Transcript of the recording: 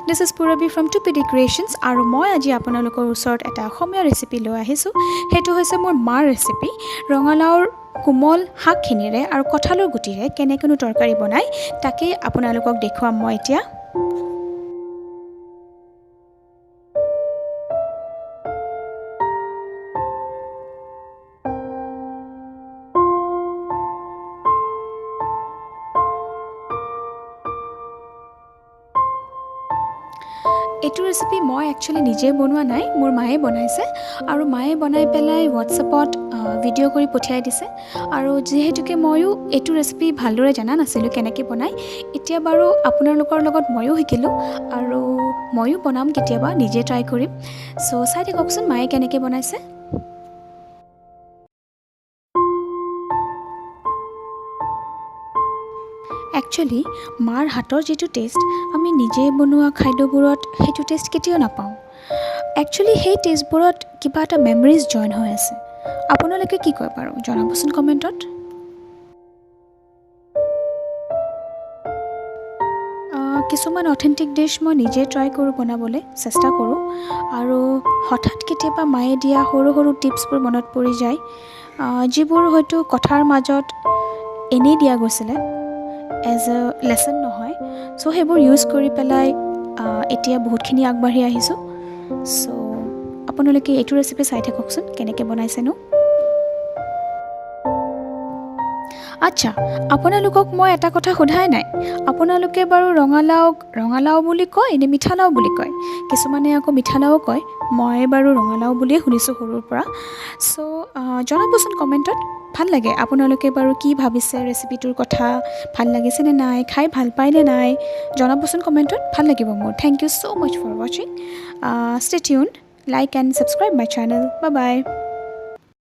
This is Purabi from 2PD Creations আৰু মই আজি আপোনালোকৰ ওচৰত এটা অসমীয়া ৰেচিপি লৈ আহিছোঁ। সেইটো হৈছে মোৰ মাৰ ৰেচিপি। ৰঙালাওৰ কোমল শাকখিনিৰে আৰু কঁঠালৰ গুটিৰে কেনেকৈনো তৰকাৰী বনায়, তাকেই আপোনালোকক দেখুৱাম মই এতিয়া। এইটো ৰেচিপি মই একচুৱেলি নিজে বনোৱা নাই, মোৰ মায়ে বনাইছে আৰু মায়ে বনাই পেলাই হোৱাটছএপত ভিডিঅ' কৰি পঠিয়াই দিছে। আৰু যিহেতুকে ময়ো এইটো ৰেচিপি ভালদৰে জনা নাছিলোঁ কেনেকৈ বনায়, এতিয়া বাৰু আপোনালোকৰ লগত ময়ো শিকিলোঁ আৰু ময়ো বনাম কেতিয়াবা, নিজে ট্ৰাই কৰিম। চ' চাই থাককচোন মায়ে কেনেকৈ বনাইছে। একচুৱেলি মাৰ হাতৰ যিটো টেষ্ট, আমি নিজে বনোৱা খাদ্যবোৰত সেইটো টেষ্ট কেতিয়াও নাপাওঁ। একচুৱেলি সেই টেষ্টবোৰত কিবা এটা মেমৰিজ জইন হৈ আছে। আপোনালোকে কি কয় বাৰু জনাবচোন কমেণ্টত। কিছুমান অথেণ্টিক ডিছ মই নিজে ট্ৰাই কৰোঁ, বনাবলৈ চেষ্টা কৰোঁ আৰু হঠাৎ কেতিয়াবা মায়ে দিয়া সৰু সৰু টিপছবোৰ মনত পৰি যায়, যিবোৰ হয়তো কথাৰ মাজত এনেই দিয়া গৈছিলে, এজ এ লেচন নহয়। চ' সেইবোৰ ইউজ কৰি পেলাই এতিয়া বহুতখিনি আগবাঢ়ি আহিছোঁ। চ' আপোনালোকে এইটো ৰেচিপি চাই থাককচোন কেনেকৈ বনাইছেনো। আচ্ছা, আপোনালোকক মই এটা কথা সোধাই নাই, আপোনালোকে বাৰু ৰঙালাওক ৰঙালাও বুলি কয় নে মিঠালাও বুলি কয়? কিছুমানে আকৌ মিঠালাও কয়, মই বাৰু ৰঙালাও বুলিয়ে শুনিছোঁ সৰুৰ পৰা। চ' জনাবচোন কমেণ্টত, ভাল লাগে আপোনালোকে বাৰু কি ভাবিছে ৰেচিপিটোৰ কথা, ভাল লাগিছেনে নাই, খাই ভাল পায়নে নাই, জনাবচোন কমেণ্টত, ভাল লাগিব মোৰ। Thank you so much for watching, stay tune, like and subscribe my channel. Bye bye.